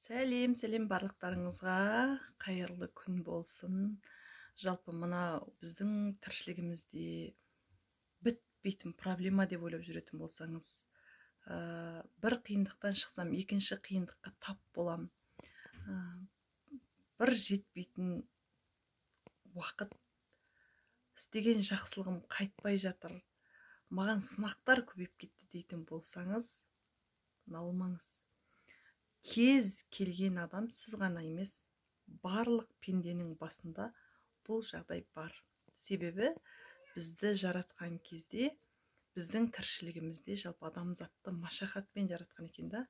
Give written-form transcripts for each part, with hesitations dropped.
Сәлем, сәлем барлықтарыңызға, қайырлы күн болсын. Жалпы мына біздің тіршілігімізде бітпейтін проблема деп ойлап жүретін болсаңыз, бір қиындықтан шықсам, екінші қиындыққа тап болам. Бір жетпейтін уақыт, істеген жақсылығым қайтпай жатыр, маған сынақтар көбейіп кетті дейтін болсаңыз, налымаңыз. Кез келген адам, сіз ғана емес, барлық пенденің басында бұл жағдай бар. Себебі бізді жаратқан кезде, біздің тіршілігімізде жалпы адамзатты машақатпен жаратқан екен да.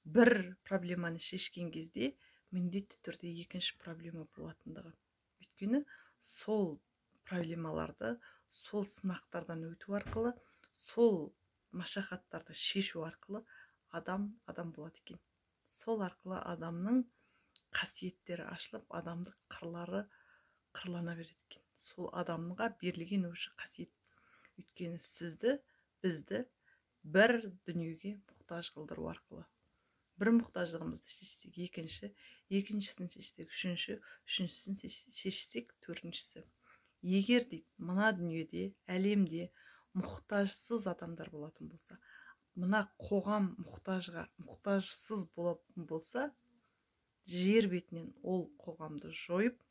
Бір проблеманы шешкен кезде міндетті түрде екінші проблема болатындығы. Өйткені сол проблемаларды, сол сынақтардан өту арқылы, сол машақаттарды шешу арқылы адам адам болады екен. Сол арқылы адамның қасиеттері ашылып, адамдық қырлары қырлана береді екен. Сол адамға берілген уже қасиет. Өйткені сізді, бізді бір дүниеге мұқтаж қылдыру арқылы. Бір мұқтаждығымызды шешсек, екінші, екіншісін шешсек, үшінші, үшіншісін шешсек, төртіншісі. Егер дейді, мына дүниеде, әлемде мұқтажсыз адамдар болатын болса, мына қоғам мұқтажға, мұқтажсыз болатын болса, жер бетінен ол қоғамды жойып,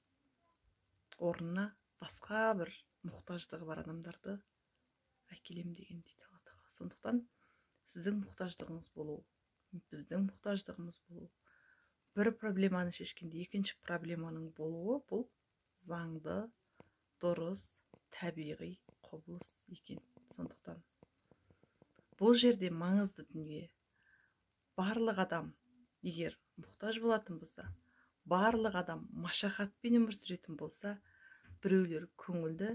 орнына басқа бір мұқтаждығы бар адамдарды әкелем деген дейді Алла Тағала. Сондықтан сіздің мұқтаждығыңыз болу, біздің мұқтаждығымыз болу, бір проблеманы шешкенде екінші проблеманың болуы бұл заңды, дұрыс, табиғи құбылыс екен. Сондықтан бұл жерде маңызды дүние, барлық адам егер мұқтаж болатын болса, барлық адам машақатпен өмір сүретін болса, біреулер көңілді,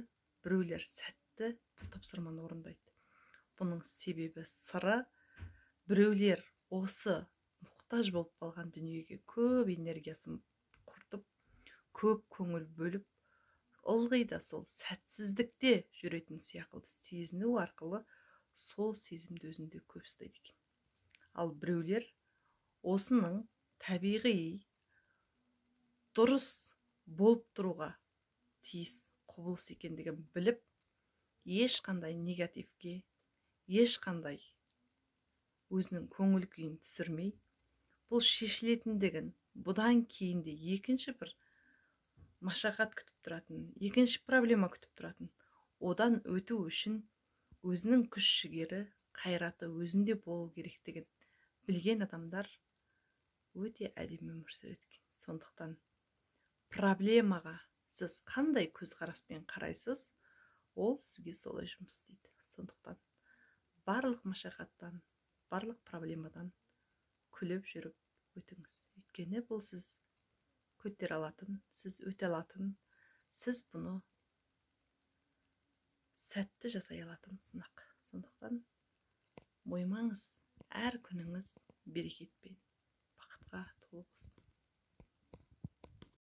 біреулер сәтті бұл тапсырманы орындайды. Бұның себебі, сыры, біреулер осы мұқтаж болып қалған дүниеге көп энергиясын құртып, көп көңіл бөліп, ылғи да сол сәтсіздікте жүретін сияқты сезіну арқылы сол сезімді өзінде көп ұстайды екен. Ал біреулер осының табиғи дұрыс болып тұруға тиіс құбылыс екендігін біліп, ешқандай негативке, ешқандай өзінің көңіл күйін түсірмей, бұл шешілетіндігін, бұдан кейін де екінші бір машақат күтіп тұратын, екінші проблема күтіп тұратын, одан өту үшін өзінің күш жігері, қайраты өзінде болу керектігін білген адамдар өте әдемі өмір сүреді екен. Сондықтан проблемаға сіз қандай көзқараспен қарайсыз, ол сізге солай жұмыс істейді. Сондықтан барлық машақаттан, барлық проблемадан күліп жүріп өтіңіз. Өйткені бұл сіз көтере алатын, сіз өте алатын, сіз бұны сәтті жасай алатын сынақ. Сондықтан мойымаңыз, әр күніңіз берекетпен, бақытқа толы болсын.